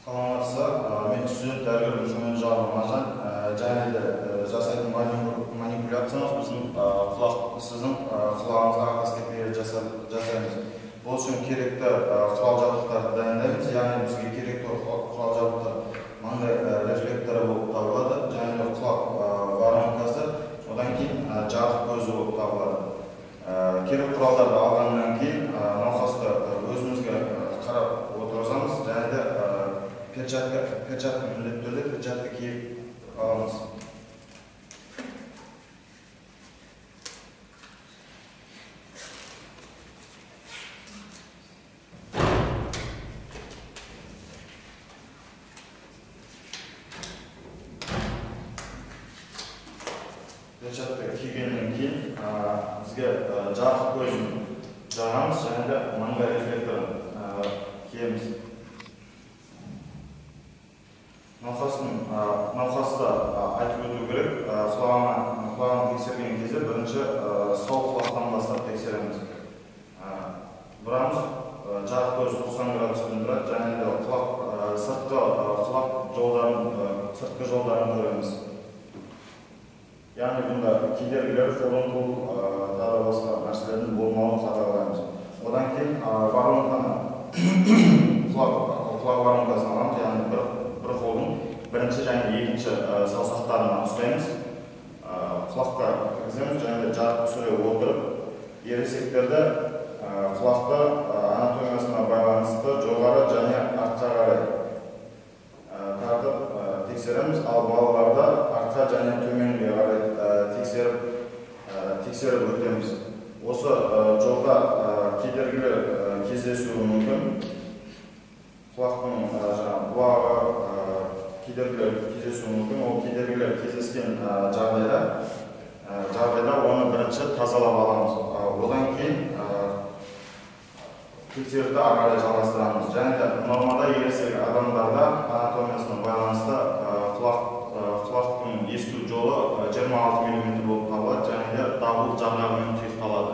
Саламатсыз, мен студент дәрігер Мұхамеджанов Мажан. Және де жасайтын манипуляциямыз біздің құлақ, сіздің құлағыңызға отоскопия жасаймыз. Бұл үшін керекті құрал жабдықтарды дайындаймыз, яғни бізге керекті құрал жабдықтар маңдай рефлекторы болып табылады, және де құлақ воронкасы, одан кейін жарық көзі болып табылады. Керек құралдарды алғаннан кейін науқасты өзімізге қарап отырғызамыз, және де перчатка, міндетті түрде перчатка киіп аламыз. Перчатка кигеннен кейін бізге жарық көзін жағамыз және де маңдай рефлекторын киеміз. Науқасты айтып өту керек, құлағын тексерген кезде бірінші сол құлақтан бастап тексереміз. Бұрамыз, жарық көзі 90 градуспен тұрады, және де құлақ, сыртқы құлақ жолдарын, сыртқы жолдарын көреміз. Яғни бұнда кедергілер, фурункул, тағы басқа нәрселердің болмауын қадағалаймыз. Одан кейін воронканы, құлақ воронкасын аламыз, яғни бір қолдың бірінші және екінші саусақтарынан ұстаймыз. Құлаққа кіргіземіз және де жарық түсіре отырып, ересектерді құлақты анатомиясына байланысты жоғары және артқа қарай тартып тексереміз, ал балаларда артқа және төменге қарай тексеріп өтеміз. Осы жолда кедергілер кездесуі мүмкін. Құлақтың бұлағы кедергілер кездесуі мүмкін. Ол кедергілер кездескен жағдайда оны бірінші тазалап аламыз. Одан кейін тексеруді ары қарай жалғастырамыз. Және де нормада ересек адамдарда анатомиясына байланысты құлақтың есту жолы 26 миллиметр болып табылады, және де дабыл жарғағымен тұйықталады.